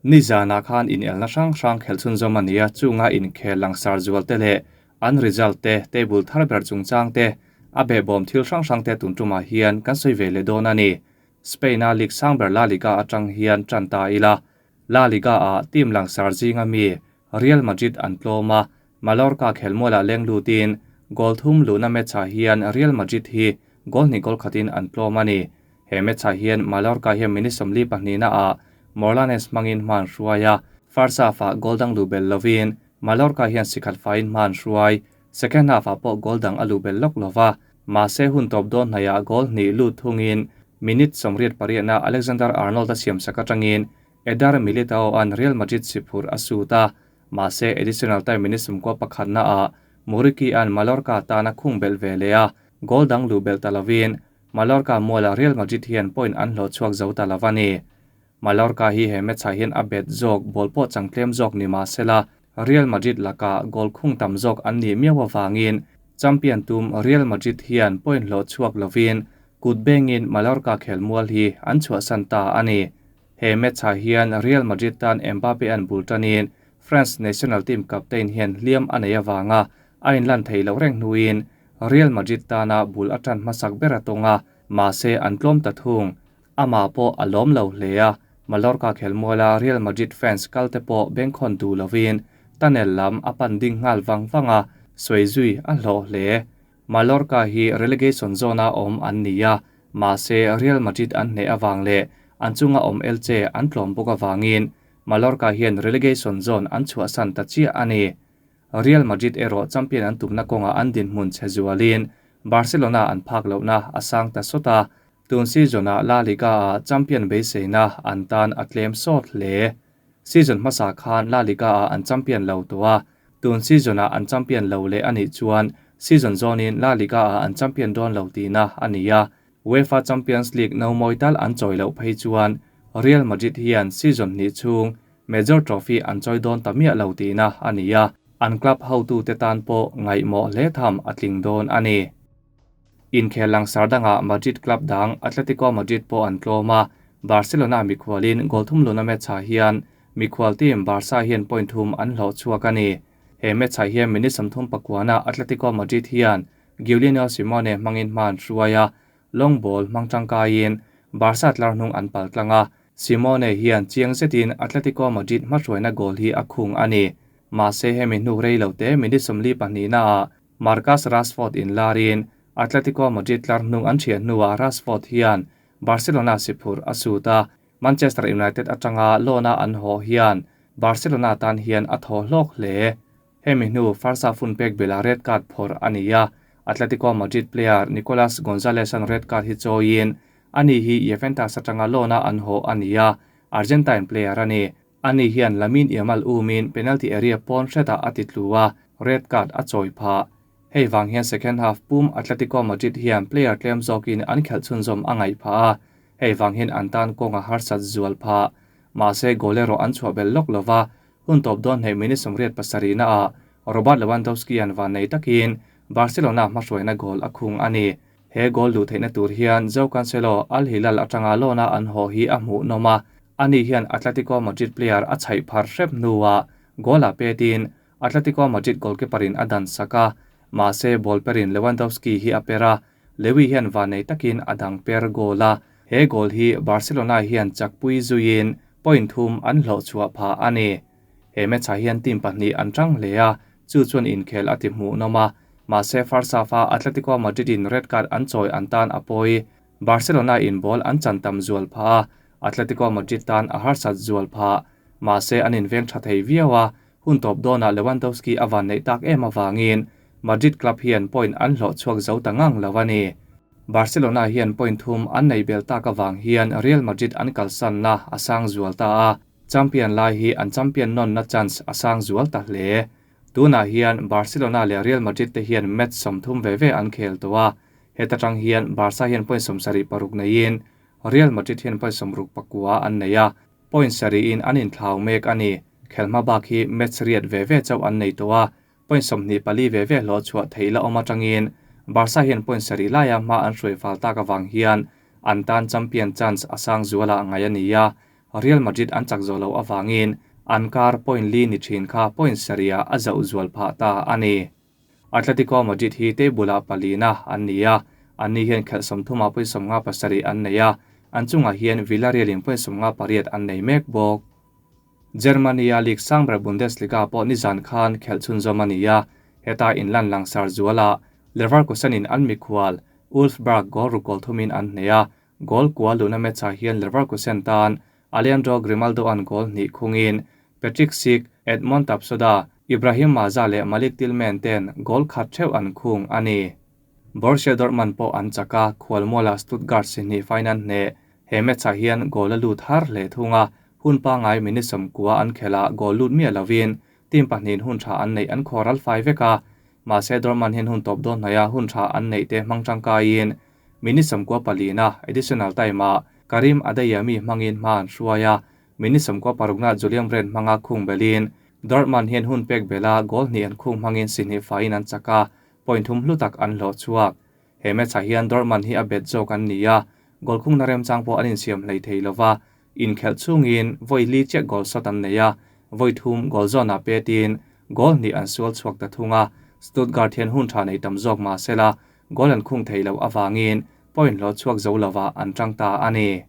Nizanah khan inelna hrang hrang khelh chhunzawm a ni a, chunga inkhel langsar zual te leh an result te, table thar ber chungchang te, a behbawm thil hrang hrang te tun tumah hian kan sawi ve leh dawn a ni. Spain-a league sang ber La Liga atang hian tan ta ila, La Liga-ah team langsar zinga mi Real Madrid an tlawm a, Mallorca khelmualah leng lutin goal thum luhna match-ah hian Real Madrid hi goal hnih goal khatin an tlawm a ni. He match-ah hian Mallorca hian minute 42 ah Morlanes hmangin hma an hruai a, first half-ah goal dang luh belh lovin Mallorca hian sikhat faiin hma an hruai. Second half-ah pawh goal dang a luh belh lawk lova, mahse hun tawp dawn hnaihah goal hnih lut thungin minute 88-ah Alexander-Arnold a siamsak atangin Eder Militao-a'n Real Madrid siphurh a sut a, mahse additional time minute 91-ah Muriqi-a'n Mallorca tan a khung belh ve leh a, goal dang luh belh ta lovin Mallorca mualah Real Madrid hian point an hlawh chhuak zo ta lo a ni. Mallorca hi he match-ah hian a bet zawk, ball pawh chang tlem zawk ni mah sela, Real Madrid lakah goal khung tam zawk an nih miau avangin champion tum Real Madrid hian point hlawh chhuak lovin kut bengin Mallorca khelmual hi an chhuahsan ta a ni. He match-ah hian Real Madrid tan Mbappe-a'n bul tanin France national team captain hian hliam a nei avanga a inlan thei loh reng hnuin Real Madrid tana bul a tan hmasak ber a tawng a, mahse an tlawm ta thung. Amah pawh a lawm lo hle a, Mallorca khelmuala Real Madrid fans kal te pawh bengkhawn duh lovin tunnel lam a pan ding nghal vang vang a, sawi zui a hlawh hle. Mallorca hi relegation zone-a awm an ni a, mahse Real Madrid an hneh avang leh an chunga awm Elche an tlawm bawk avangin Mallorca hian relegation zone an chhuahsan ta chiah a ni. Real Madrid erawh champion an tumna kawngah an dinhmun chhe zualin Barcelona an phak lohna a sang ta sawt a, tun season-ah La Liga-ah champion beiseina an tan a tlem sawt hle. Season hmasa khan La Liga-ah an champion lo tawh a, tun season-ah an champion lo leh a nih chuan season zawnin La Liga-ah an champion dawn lo tihna a ni a, UEFA Champions League no mawi tal an chawi loh phei chuan Real Madrid hian season hnih chhung Major trophy an chawi dawn ta miah lo tihna a ni a, an club hotute tan pawh ngaihmawh hle tham a tling dawn a ni. Inkhel langsar dangah Madrid club dang Atletico Madrid pawh an tlawm a, Barcelona mikhualin goal thum luna match-ah hian mikhual team Barca hian point thum an hlawh chhuak a ni. He match-ah hian minute 39-ah Atletico Madrid hian Giuliano Simeone hmangin hma an hruai a, long ball hmang tangkaiin Barca tlar hnung an pal tlang a, Simeone hian chiang zetin Atletico Madrid hmahruaina goal hi a khung a ni. Mahse hemi hnu rei lo te minute 42-ah Marcus Rashford in larin Atletico Madrid tlar hnung an thian hnuah Rashford hian Barcelona siphurh a sut a, Manchester United atanga loan-a an haw hian Barcelona tan hian a thaw hlawk hle. Hemi hnu first half hun pek bela red card phawrh a ni a, Atletico Madrid player Nicolas Gonzalez-a'n red card hi chawiin ani hi Juventus atanga loan-a an haw a ni a, Argentine player a ni. Ani hian Lamine Yamal umin penalty area pawn hretah a ti tlu a, red card a chawi phah. Hei vang hian second half pum Atletico Madrid hian player tlem zawkin an khelh chhunzawm a ngaih phah a, hei vang hian an tan kawng a harsat zual phah. Mahse goal erawh an chhuah belh lawk lova, hun tawp dawn hneih minute 87-ah Robert Lewandowski-a'n van nei takin Barcelona hmahruaina goal a khung a ni. He goal luh theihna tur hian Joao Cancelo Al Hilal atanga loan-a an haw hi a hmuh nawm a, ani hian Atletico Madrid player a chhaih phar hrep hnuah goal-ah petin Atletico Madrid goalkeeper-in a dan sak a, mahse ball perin Lewandowski hi a per a, Lewy hian van nei takin a dang per goal a, he goal hi Barcelona hian chakpui zuiin point thum an hlawh chhuah phah a ni. He match-ah hian team pahnih an tang hle a, chu chuan inkhel a ti hmuh nawm a, mahse first half-a Atletico Madrid-in red card an chawi an tan a pawi. Barcelona-in ball an chan tam zual phah a, Atletico Madrid tan a harsat zual phah. Mahse an inveng tha thei viau a, hun tawp dawnah Lewandowski a van neih tak em avangin Madrid club hian point an hlawh chhuak zo ta ngang lo a ni. Barcelona hian point thum an nei bel tak avang hian Real Madrid an kalsanna a sang zual ta a, champion lai hi an champion nawnna chance a sang zual ta hle. Tunah hian Barcelona leh Real Madrid te hian match 30 ve ve an khel tawh a, heta tang hian Barca hian point 76 neiin Real Madrid hian point 69 an nei a, point sarihin an inthlau mek a ni. Khelhma bak hi match riat ve ve chauh an nei tawh a, point 24 ve ve hlawh chhuah theih la awm atangin Barca hian point sarih laia hma an hruai fal tak awang hian an tan champion chance a sang zuala ngai a ni a. Real Madrid an chak zawh loh avangin an kar point li ni thin kha point sarihah a zauh zual phah ta a ni. Atletico Madrid hi table-ah palina an ni a, anni hian khelh sawmthumah point 57 an nei a, an chungah hian Villarreal-in point 58 an nei mek bawk. Germany-a league sang ber Bundesliga pawh nizan khan khelh chhunzawm a ni a, heta inlan langsar zualah Leverkusen-in an mikhual Wolfsburg goal rukawl thumin an hneh a, goal kua luhna match-ah hian Leverkusen tan Alejandro Grimaldo-a'n goal hnih khungin Patrick Schick, Edmond Tapsoda, Ibrahim Maza leh Malik Tillman ten goal khat theuh an khung a ni. Borussia Dortmund pawh an chak a, khualmualah Stuttgart si hnih fain an hneh. He match-ah hian goal a lut har hle thung a, hun pangngai minute 90 an khelh a, goal lut miah lovin team pahnihin hun tha an neih an khaw ral fai vek a. Mahse Dortmund hian hun tawp dawn hnaih a hun tha an neih te hmang tangkaiin minute 94 na additional time-ah Karim Adeyemi hmangin hma an hruai a, minute 96 na Julian Brandt hmanga khung belin Dortmund hian hun pek bela goal hnih an khung hmangin si hnih faiin an chak a, point thum hlu tak an hlawh chhuak. He match-ah hian Dortmund hi a bet zawk an ni a, goal khungna remchang pawh an insiam hlei thei lova, inkhelh chungin vawi li chiah goal shot an nei a, vawi thum goal zawnah petin goal hnih an sual chhuak ta thung a, Stuttgart hian hun tha nei tam zawk mah sela goal an khung thei loh avangin point hlawh chhuak zo lova an tang ta a ni.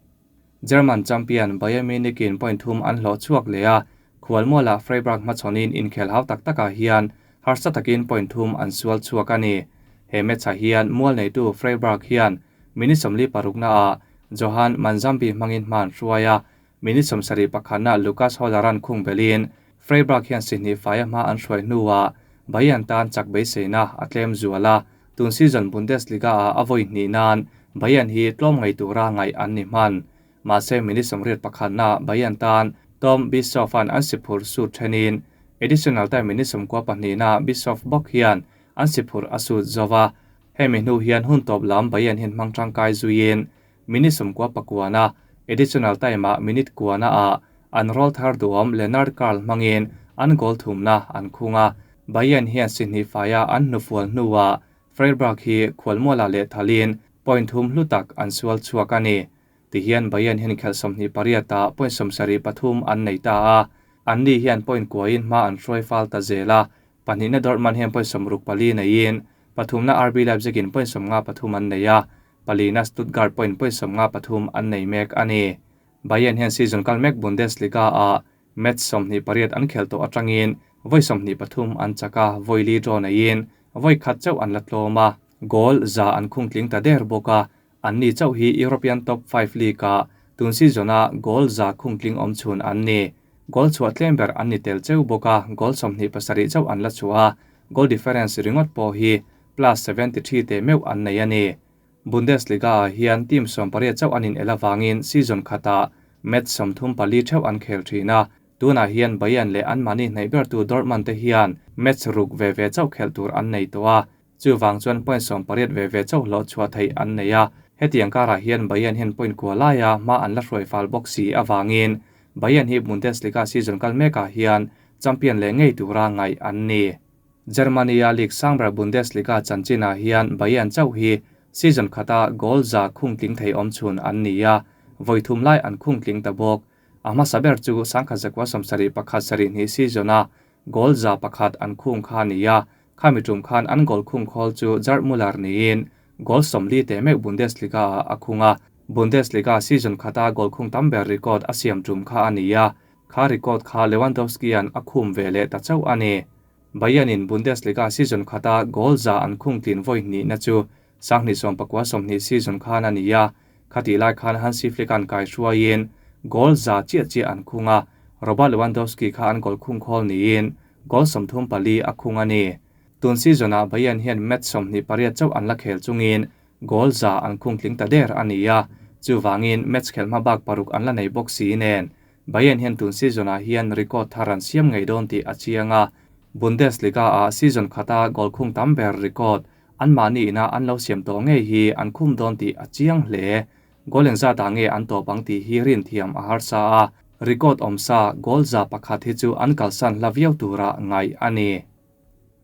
German champion Bayern Munich-in point thum an hlawh chhuak leh a, khualmualah Freiburg hmachhawnin inkhel hau tak takah hian harsa takin point thum an sual chhuak a ni. He match-ah hian mual neitu Freiburg hian minute 46 naah Johan Manzambi hmangin hma an hruai a, minute 71 na Lucas Höler-a'n khung belin Freiburg hian si hnih faia hma an hruai hnuah Bayern tan chak beiseina a tlem zual a, tun season Bundesliga-ah a vawi hnih nan Bayern hi tlawm ngei tura ngaih an ni hman. Mahse minute 81 na Bayern tan Tom Bischoff-a'n an siphur sut thenin additional time minute 92 na Bischoff bawk hian an siphur a sut zova, hemi hnu hian hun tawp lam Bayern hian hmang tangkai zuiin minute 99 na additional time-ah minute kua na ah an roll thar duam Lennart Karl hmangin an goal thumna an khunga, Bayern hian si hnih faia an hnufual hnuah Freiburg hi khualmualah leh thalin point thum hlu tak an sual chhuak a ni. Tihian Bayern hian khelh 28 ah point 73 an nei ta a, an ni hian point kuain hma an hruai fal ta zel a, pahnihna Dortmund hian point 64 neiin pathumna RB Leipzig-in point 53 an nei a, palina Stuttgart point point 53 an nei mek a ni. Bayern hian season kal mek Bundesliga ah match 28 an khel tawh atangin vawi 23 an chak a, vawi li draw neiin vawi khat chauh an la tlawm a, goal za an khung tling ta der bawk a, an ni chauh hi European top 5 league ah tun season-a goal za khung tling awm chhun an ni. Goal chhuah tlem ber an ni tel cheu bawk a, goal 27 chauh an la chhuah a, goal difference ringawt pawh hi plus 73 te meuh an nei a ni. Bundesliga ah hian team 18 chauh an in el awangin season khatah match 34 theuh an khel thin a, tunah hian Bayern leh an mahni hnaih bertu Dortmund te hian match ruk ve ve chauh khel tur an nei tawh a, chuwang chuan point 18 ve ve chauh hlawh chhuah theih an nei a, hetiang karah hian Bayern hian point kua laia hma an la hruai fal bawk si awangin Bayern hi Bundesliga season kal mekah hian champion leh ngei tura ngaih an ni. Germany-a league sangber Bundesliga chanchinah hian Bayern chauh hi season khata goal za khung tling thei awm chhun an ni a, vawi thum lai an khung tling ta bawk. A hmasa ber chu 1971 72 season-a goal za pakhat an khung kha ni a, khami tum khan an goal khung khawl chu Gerd Muller niin goal 40 te mek Bundesliga ah a khung a, Bundesliga season khata goal khung tam ber record a siam tum kha a ni a, kha record kha Lewandowski-a'n a khum ve leh ta chauh a ni. Bayern-in Bundesliga season khata goal za an khung tlin vawi hnih na chu 1990 season khan a ni a, khati lai khan Hansi Flick-a'n kai hruaiin goal za chiah chiah an khung a, Robert Lewandowski kha an goal khung khawl niin goal 34 a khung a ni. Tun season-ah Bayern hian match 28 chauh an la khel chungin goal za an khung tling ta der a ni a, chuwangin match khel hma bak paruk an la nei bawk si nen Bayern hian tun season-ah hian record thar an siam ngei dawn tih a chiang a, Bundesliga ah season khata goal khung tam ber record an mahni ina an lo siam tawh ngei hi an khum dawn tih a chiang hle. Goal engzat ah nge an tawp ang tih hi rin thiam a harsa a, record awm sa goal za pakhat hi chu an kalsan hla viau tura ngaih a ni.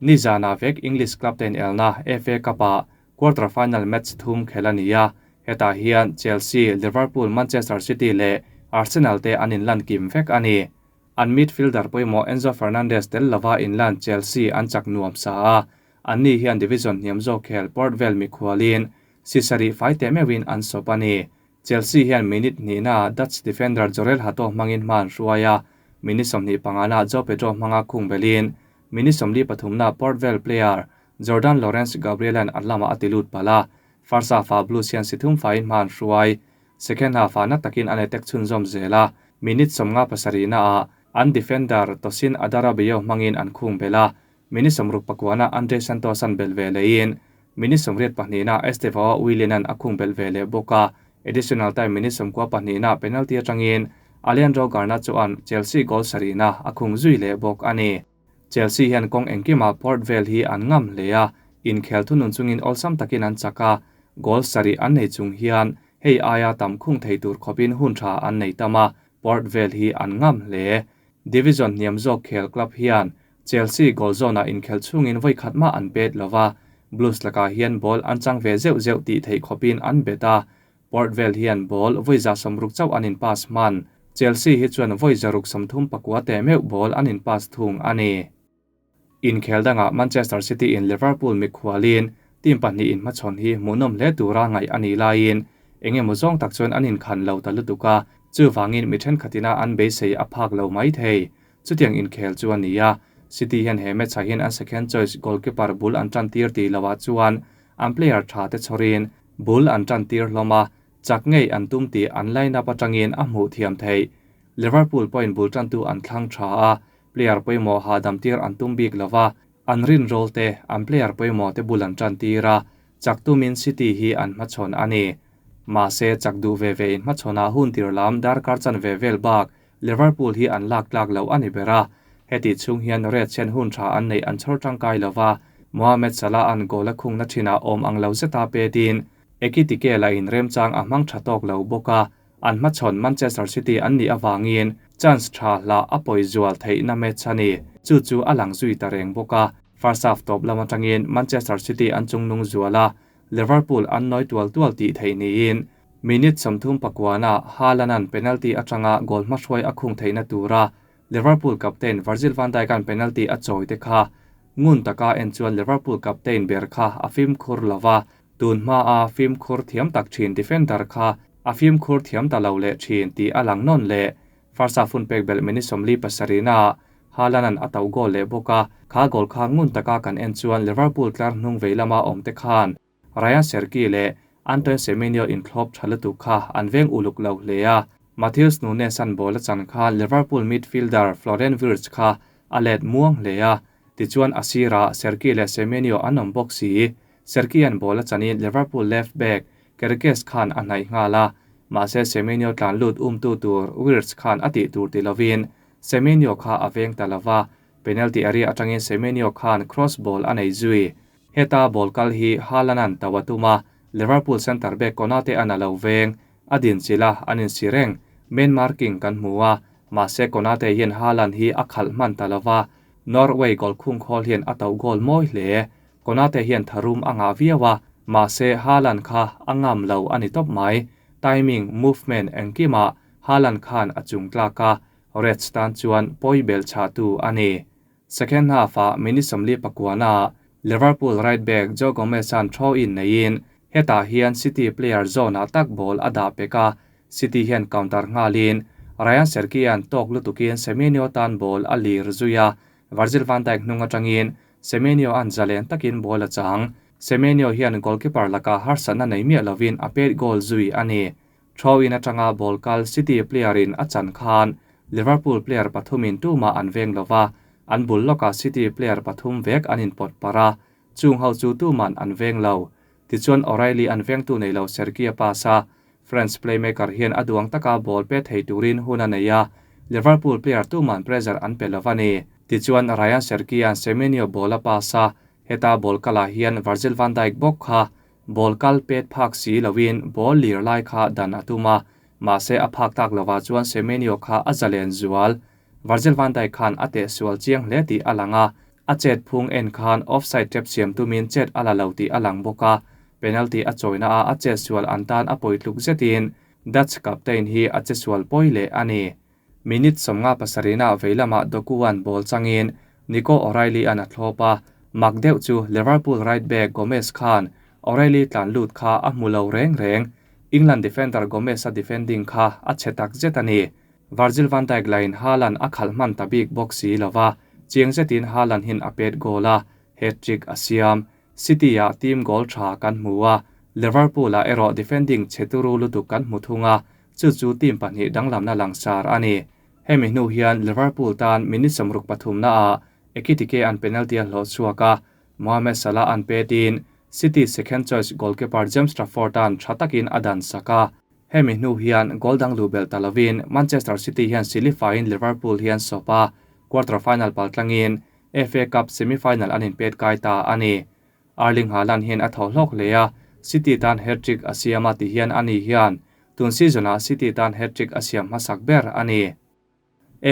Nizana vek English club ten elna FA Cup-ah quarter final match thum khel a ni a, hetah hian Chelsea, Liverpool, Manchester City leh Arsenal te an inlan kim vek a ni. An midfielder pawimawh Enzo Fernandez tel lova inlan Chelsea an chak nuam sa a, anni hian division hniam zawk khel Port Vale mikhualin si sarih fai teh meuhin an sawp a ni. Chelsea hian minute hnihnaah Dutch defender Jorrel Hato hmangin hma an hruai a, minute 25naah Joao Pedro hmanga khung belhin minute 43naah Port Vale player Jordan Lawrence Gabriel-a'n an lamah a ti lut palh a, first half-ah Blues hian si thum faiin hma an hruai. Second half-ah na takin an attack chhunzawm zel a, minute 57naah an defender Tosin Adarabioyo hmangin an khung belh a, minute 69naah Andre Santos an belh ve lehin minute 82naah Estevao Willian-a'n a khung belh ve leh bawk a, additional time minute 92naah penalty atangin Alejandro Garnacho-a'n Chelsea goal sarihna a khung zui leh bawk a ni. Chelsea hian kawng engkimah Port Vale hi an ngam hle a, inkhel thunun chungin awlsam takin an chak a, goal sarih an nei chung hian hei aia tam khung thei tur khawpin hun tha an nei tam a, Port Vale hi an ngam hle. Division hniam zawk khel club hian Chelsea goal zone-ah inkhel chungin vawi khat mah an pet lova, Blues lakah hian ball an chang ve zeuh zeuh tih theih khawpin an bet a, Port Vale hian ball vawi 160 chauh an in pass hman. Chelsea hi chuan vawi 639 teh meuh ball an in pass thung a ni. Inkhel dangah Manchester City in Liverpool mikhualin team pahnih inhmachhawn hi hmuhnawm hle tura ngaih a nih laiin eng emaw zawng tak chuan an inkhan lo ta lutuk a, chuvangin mi thenkhatina an beisei a phak lo mai thei. Chutiang inkhel chu a ni a, City hian he match ah hian an second choice goalkeeper bul an tan tir tih loah chuan an player tha te chhawrin bul an tan tir hlawm a, chak ngei an tum tih an line-up atangin a hmuh thiam theih. Liverpool pawhin bul tantu an thlang tha a, player pawimawh hahdam tir an tum bik lova, an rin roll te an player pawimawh te bul an tan tir a, chak tumin City hi an hmachhawn a ni. Mahse, chak duh ve ve in hmachhawnah hun tir lam darkar chan ve vel bak Liverpool hi an lak tlak lo a ni ber a, heti chhung hian Reds hian hun tha an neih an chhawr tangkai lova, Mohamed Salah an goal a khungna thinah awm ang lo zeta petin Ekitike la in remchang a hmang tha tawk lo bawk a, an hmachhawn Manchester City an nih avangin chance tha hlah a pawi zual theihna match a ni. Chu chu a lang zui ta reng bawk a, first half tawp lam atangin Manchester City an chungnung zual a, Liverpool an nawi tual tual tih theih niin minute 39ah Haaland-a'n penalty atanga goal hmahruai a khung theihna tura Liverpool captain Virgil van Dijk-a'n penalty a chawi te kha ngun taka en chuan Liverpool captain ber kha a fimkhur lova, tun hmaa fimkhur thiam tak thin defender kha a fimkhur thiam ta lo leh thin tih a lang nawn leh. First half hun pek belh minute 47naah Haaland-a'n a to goal leh bawk a, kha goal kha ngun taka kan en chuan Liverpool tlar hnung vei lama awm te khan Rayan Cherki leh Antoine Semenyo inthlawp tha lutuk kha an veng uluk lo hle a, Matheus Nunes an ball a chan khan Liverpool midfielder Florian Wirtz kha a let muang hle a, tichuan a sirah Cherki leh Semenyo an awm bawk si. Cherki an ball a chanin Liverpool left back Kerkez khan a hnaih nghal a, mahse Semenyo tlan lut umtu tur Wirtz khan a tih tur ti lovin Semenyo kha a veng ta lova, penalty area atangin Semenyo khan cross ball a nei zui. Heta ball kal hi Haaland-a'n to a tum a, Liverpool centre back Konate an a lo veng, a din chilh a, an insi reng. Man marking kan hmu a, mahse Konate hian Haaland hi a khalh hman ta lova, Norway goal khung khawl hian a to goal mawi hle. Konate hian tharum a ngah viau a, mahse Haaland kha a ngam lo a ni tawp mai. Timing, movement engkimah Haaland khan a chung tlak a, Reds tan chuan pawi bel chhahtu a ni. Second half-ah minute 49naah Liverpool right back Joe Gomez-a'n throw in neiin hetah hian City player zone-ah tak ball a dah pek a, City hian counter nghalin Rayan Cherki-a'n tawk lutukin Semenyo tan ball a lir zui a, Virgil van Dijk hnung atangin Semenyo an zalen takin ball a chang. Semenyo hian goalkeeper lakah harsatna nei miah lovin a pet goal zui a ni. Throw in atanga ball kal City player in a chan khan Liverpool player pathumin tumah an veng lova, an bul lawkah City player pathum vek an inpawt par a, chung ho chu tuman an veng lo. Tichuan O'Reilly an vengtu nei lo Cherki a pass a, French playmaker hian a duang taka ball pe thei turin hun a nei a, Liverpool player tuman pressure an pe lova ni. Tichuan Rayan Cherki-a'n Semenyo ball a pass a, heta ball kalah hian Virgil van Dijk bawk kha ball kal pet phak si lovin ball lir lai kha dan a tum a, mahse a phak tak lovah chuan Semenyo kha a zalen zual. Virgil van Dijk khan a teh sual chiang hle tih a lang a, a chet phung en khan offside trap siam tumin chet a la lo tih a lang bawk a, penalty a chawina a a chet sual an tan a pawi tluk zetin Dutch captain hi a chesual pawi leh a ni. Minute 57 ah veilamah Doku-a'n ball changin Nico O'Reilly-a'n a thlawp a, mak deuh chu Liverpool right back Gomez khan O'Reilly tlan lut kha a hmu lo reng reng. England defender Gomez-a defending kha a chhe tak zet a ni. Virgil van Dijk lain Haaland a khalh hman ta bik bawk si lo va, chiang zetin Haaland hin a pet goal a, hat-trick a siam. City-ah team goal tha kan hmu a, Liverpool-ah erawh defending chhe turu lutuk kan hmu thung a, chu chu team pahnih danglamna langsar a ni. Hemi hnu hian Liverpool tan minute 63 naah Ekitike an penalty a hlawh chhuak a, Mohamed Salah an petin City second choice goalkeeper James Trafford an tha takin a dan sak a. Hemi hnu hian goal dang lu bel talovin Manchester City hian silifain Liverpool hian sopa quarter final paltlangin FA Cup semi-final an inpet kai ta a ni. Erling Haaland hian a thaw hlawk hle a, City tan hat-trick a siam a ti hian ani hian tun season-ah City tan hat-trick a siam hmasak ber a ni.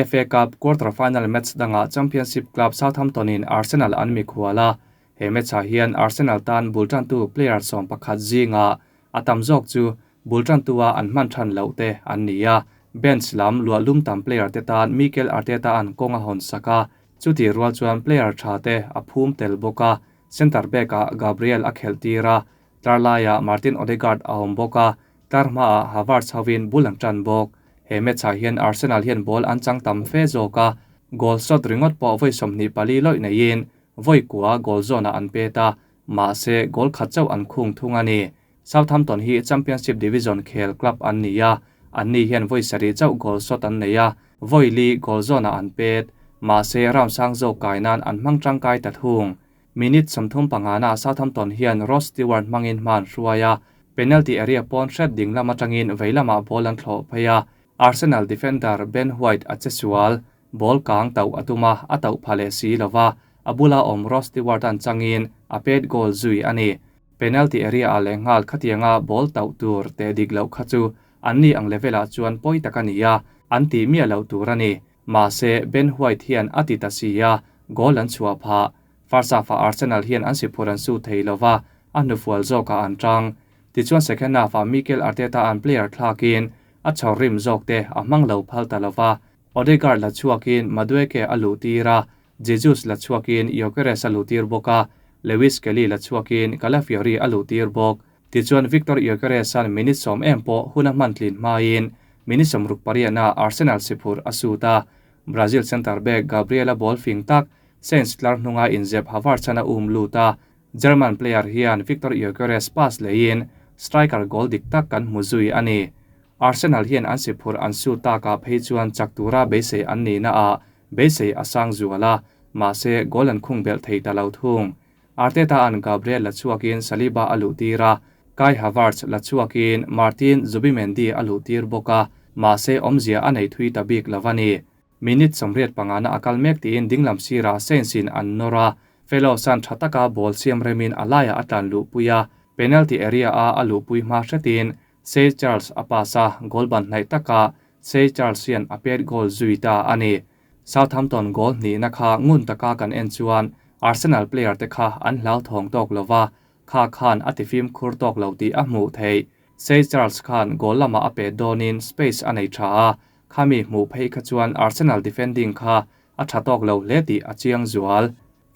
FA Cup quarter final match danga Championship club Southampton in Arsenal an mi khuala. He match ah hian Arsenal tan bultan tu player 11 zinga atam zawk chu bultan tuwa an hman than lo te an ni a. Bench lam lua lum tam player te tan Mikel Arteta an konga hon saka chuti rual chuan player tha te a phum tel boka center back a Gabriel a khel tira tarlaya Martin Odegaard a awm boka tarma a Havertz hawin bul an tan bawk. He match ah hian Arsenal hian ball an chang tam fe zawka goal shot ringot pawh voi 24 loi neiin voi kwa goal zone a an peta ma se goal khat chau an khung thung ani. Southampton hi Championship Division khel club an nia an ni hian voi sari chau goal shot an neia voi li goal zone a an pet ma se round sang zo kainan an hmang tangkai ta thung. Minute 35 na Southampton hian Ross Stewart mangin man hruaia penalty area pawn hret ding lama tangin veilama ball an thlo pheia Arsenal defender Ben White a chesual ball kang tau atuma a tau phale si lova abula om Ross Stewart an changin a pet goal zui ani. Penalty area a lengal khatianga ball tau tur te dik lo kha chu anni ang levela chuan poi takania an ti mi lo tur ani. Ma se Ben White hian ati ta sia goal an chua pha. First half Arsenal hian an si phuran su theilova an nu fual zawka an tang. Ti chuan second half a Mikel Arteta an player thlakin a chawrim zawk te a hmang lo phal ta lova Odegaard la chuakin Madueke a lu tira Jesus la chuakin Gyökeres a lu tir boka Lewis Kelly la chuakin Calafiori a lu tir bawk. Ti chuan Victor Gyökeres an minute som em pawh huna hman tlin hmain minute 68 na Arsenal siphur a suta Brazil center back Gabriela ball fing tak Saints tlar hnunga inzep Havertz chana um luta German player hian Victor Gyökeres pass lein striker goal dik tak kan hmuzui ani. Arsenal hian an siphur an su taka phei chuan chaktura beisei an ni na a beisei asang zuala ma se goal an khung bel thei ta lo thung. Arteta an Gabriel la chuakin Saliba alu tira Kai Havertz la chuakin Martin Zubimendi alu tir boka ma se omzia anei thui ta bik lawani. Minute 85 na akal mek tiin dinglam sira Saints in an nora fellow san thataka ball siam remin alaya atan lu puya penalty area a alu pui ma hretin Say Charles apasa goal ban nai taka Say Charles hian a pet goal zuita ani. Southampton goal ni na kha ngun taka kan en chuan Arsenal player te kha an hlau thong tok lova kha khan atifim khur tok lo ti a hmu thei. Say Charles khan goal lama a pe donin space anei tha a khami hmu phei kha chuan Arsenal defending kha a tha tok lo hle ti a chiang zual.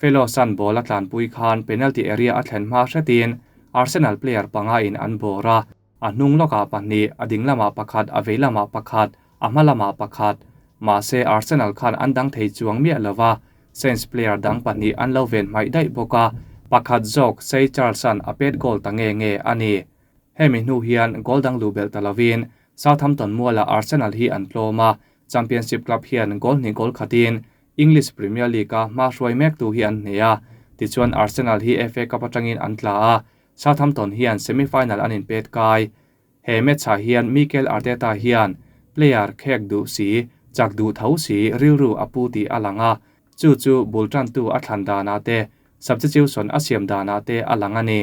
Fellow san ball a tlan pui khan penalty area a thlen hma hretin Arsenal player panga in an bora a hnung loka pahnih a ding lama pakhat a vei lama pakhat a hma lama pakhat ma se Arsenal khan an dang thei chuang mi lova Saints player dang pahnih an lo ven mai dai boka pakhat zawk Say Charles an a pet goal ta nge nge ani. Hemi hnu hian goal dang lu bel talovin Southampton muala Arsenal hi an tlawma Championship club hian goal ni goal khatin English Premier League a ma hruai mek tu hi an hne a ti chuan Arsenal hi FA Cup atangin an tla a Southampton hian semi-final an in pet kai. He match ah hian Mikel Arteta hian player khek du si chak du tho si rilru apu ti alanga chu chu bultan tu a thlan dana te substitution a siam dana te alanga ni.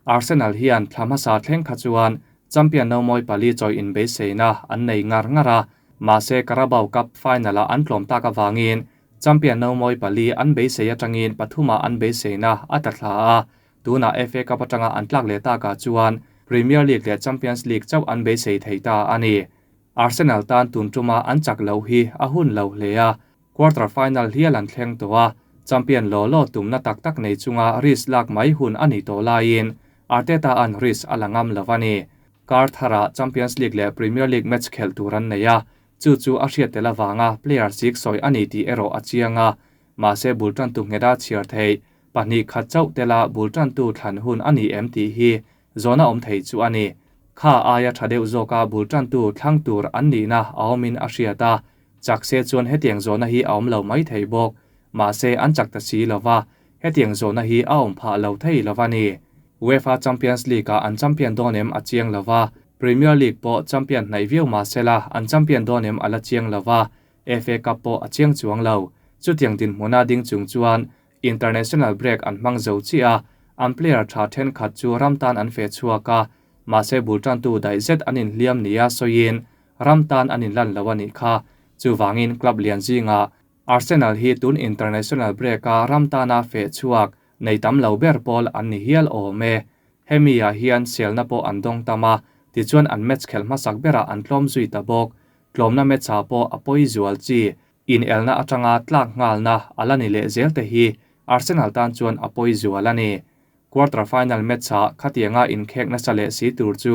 Arsenal hian thlama sa thleng kha chuan champion no moi pali choi in be seina an nei ngar ngara ma se Carabao Cup final a an tlom taka wangin champion no moi pali an be se atangin pathuma an be seina atathla a tuna FA Cup atanga an tlak le ta ka chuan Premier League leh Champions League chauh an beisei thei ta a ni. Arsenal tan tun tuma an chak loh hi a hun lo hle a, quarter final hial an thleng tawh a, champion law law tumna tak tak nei chunga risk lak mai hun a nih tawh laiin Arteta an risk a la ngam lo a ni. Kar tharah Champions League leh Premier League match khelh tur an nei a, chu chu a hriat tel avanga player sik sawi a ni tih erawh a chiang a, mahse bul tantu nghet a chhiar theih pahnih khat chauh tela bul tantu thlan hun a ni em tih hi zawhna awm thei chu a ni. Kha aia tha deuh zawka bul tantu thlang tur an nihna a awmin a hriat a, chak se chuan hetiang zawhna hi a awm lo mai thei bawk. Mahse an chak ta si lova, hetiang zawhna hi a awm phah lo thei lova ni. UEFA Champions League-ah an champion dawn em a chiang lova, Premier League pawh champion hnaih viau mahsela an champion dawn em a la chiang lova, FA Cup pawh a chiang chuang lo. Chutiang dinhmuna ding chung chuan International break an hmang zo chiah a, an player tha thenkhat chu ram tan an fe chhuak a, mahse bul tantu daih zet an inhliam nia sawiin ram tan an inlan lo a nih kha. Chuvangin club lian zingah Arsenal hi tun international break-a ram tana feh chhuak nei tam lo ber pawl an ni hial awm e. Hemi ah hian selna pawh an dawng tam a, tichuan an match khelh hmasak berah an tlawm zui ta bawk. Tlawmna match ah pawh a pawi zual chi inelna atanga tlak nghalna a la ni leh zel te hi Arsenal tan chuan a pawi zual a ni. Quarter final match ah khatianga inkhek nasa leh si tur chu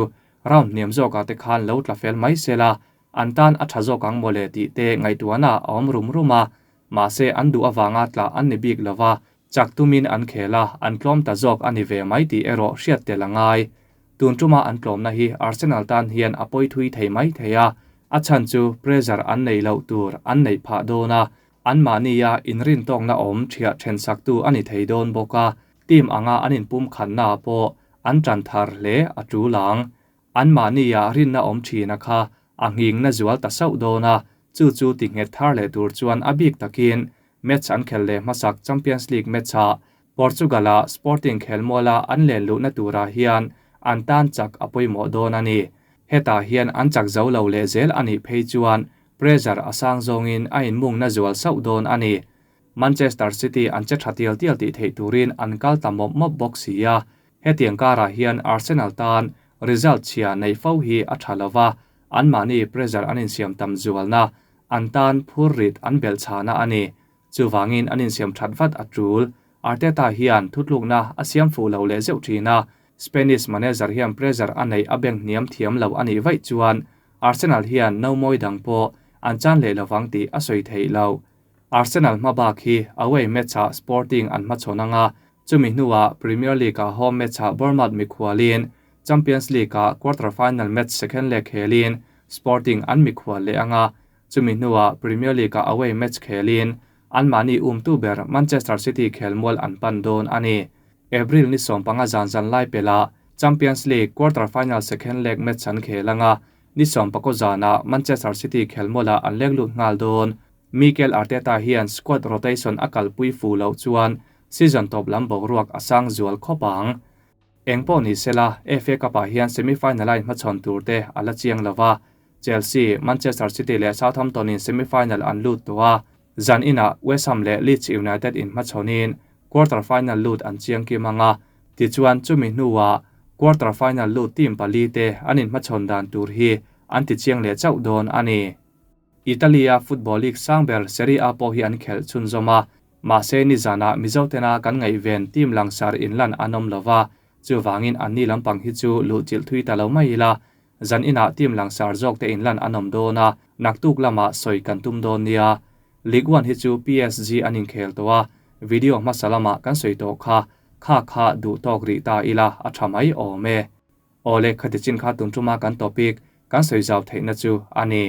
round hniam zawkah te khan lo tla fel mai sela, an tan a tha zawk ang mawle tih te ngaihtuahna a awm rum rum a, mahse an duh avanga tla an ni bik lova, chak tumin an khel a, an tlawm ta zawk a ni ve mai tih erawh hriat tel a ngai. Tun tuma an tlawmna hi Arsenal tan hian a pawi thui thei mai thei a, a chhan chu pressure an neih loh tur an neih phah dawn a, anmahnia inrintawkna awm thiah then saktu a ni thei dawn bawk a, team anga an inpum khanna pawh an tan thar hle a tul ang. Anmahnia rinna awm thina kha a nghingna zual ta sauh dawn a, chu chu ti nghet thar leh tur chuan a bik takin match an khel leh hmasak Champions League match-ah Portugal-a Sporting khelmuala an len luhna turah hian an tan chak a pawimawh dawn a ni. Hetah hian an chak zo lo leh zel a nih phei chuan pressure a sang zawngin a inmungna zual sauh dawn a ni. Manchester City an che tha tial tial tih theih turin an kal ta mawp mawp bawk si a, Hetiang karah hian Arsenal tan result chhia neih fo hi a tha lova, anmahni pressure an insiam tam zualna, an tan phur rit an belh chhana a ni. Chuvangin an insiam that vat a tul. Arteta hian thutlukna a siam fuh lo leh zeuh thin a, Spanish manager hian pressure a neih a bank hniam thiam lo a nih vaih chuan Arsenal hian no mawi dang pawh an chan leh lovang tih a sawi theih loh. Arsenal hmabak hi away match-ah Sporting an hmachhawn anga, Chumi hnuah Premier League-ah home match-ah Bournemouth mikhualin Champions League-ah quarter-final match second leg khelin Sporting an mikhual leh anga, chumi hnuah Premier League-ah away match khelin anmahni umtu ber Manchester City khelmual an pan dawn a ni. April ni 15 zan zan lai pelah Champions League quarter-final second leg match an khel anga, ni 19 zanah Manchester City khelmualah an lek lut nghal dawn. Mikel Arteta hian squad rotation a kalpui fu loh chuan season tawp lam boruak a sang zual khawp ang. Eng pawh ni sela, FA Cup-ah hian semi-final a inhmachhawn tur te a la chiang lova, Chelsea, Manchester City leh Southampton in semi-final an lut tawh a, zan inah West Ham leh Leeds United inhmachhawnin quarter final lut an chiang kim ang a, tichuan chumi hnuah quarter final lut team pali te an inhmachhawn dan tur hi an ti chiang leh chauh dawn a ni. Italy-a football league sang ber Serie A pawh hi an khelh chhunzawm a, mahse nizanah Mizo tena kan ngaihven team langsar inlan an awm lova, chuvangin anni lampang hi chu luh chilh thui ta lo mai ila, zan inah team langsar zawk te inlan an awm dawn a, naktuk lamah sawi kan tum dawn nia. League One hi chu PSG an inkhel tawh a, video hmasa lamah kan sawi tawh kha, kha kha duh tawk rih ta ila a tha mai awm e. Awle, khati chin kha tun tuma kan topic kan sawi zau theihna chu a ni.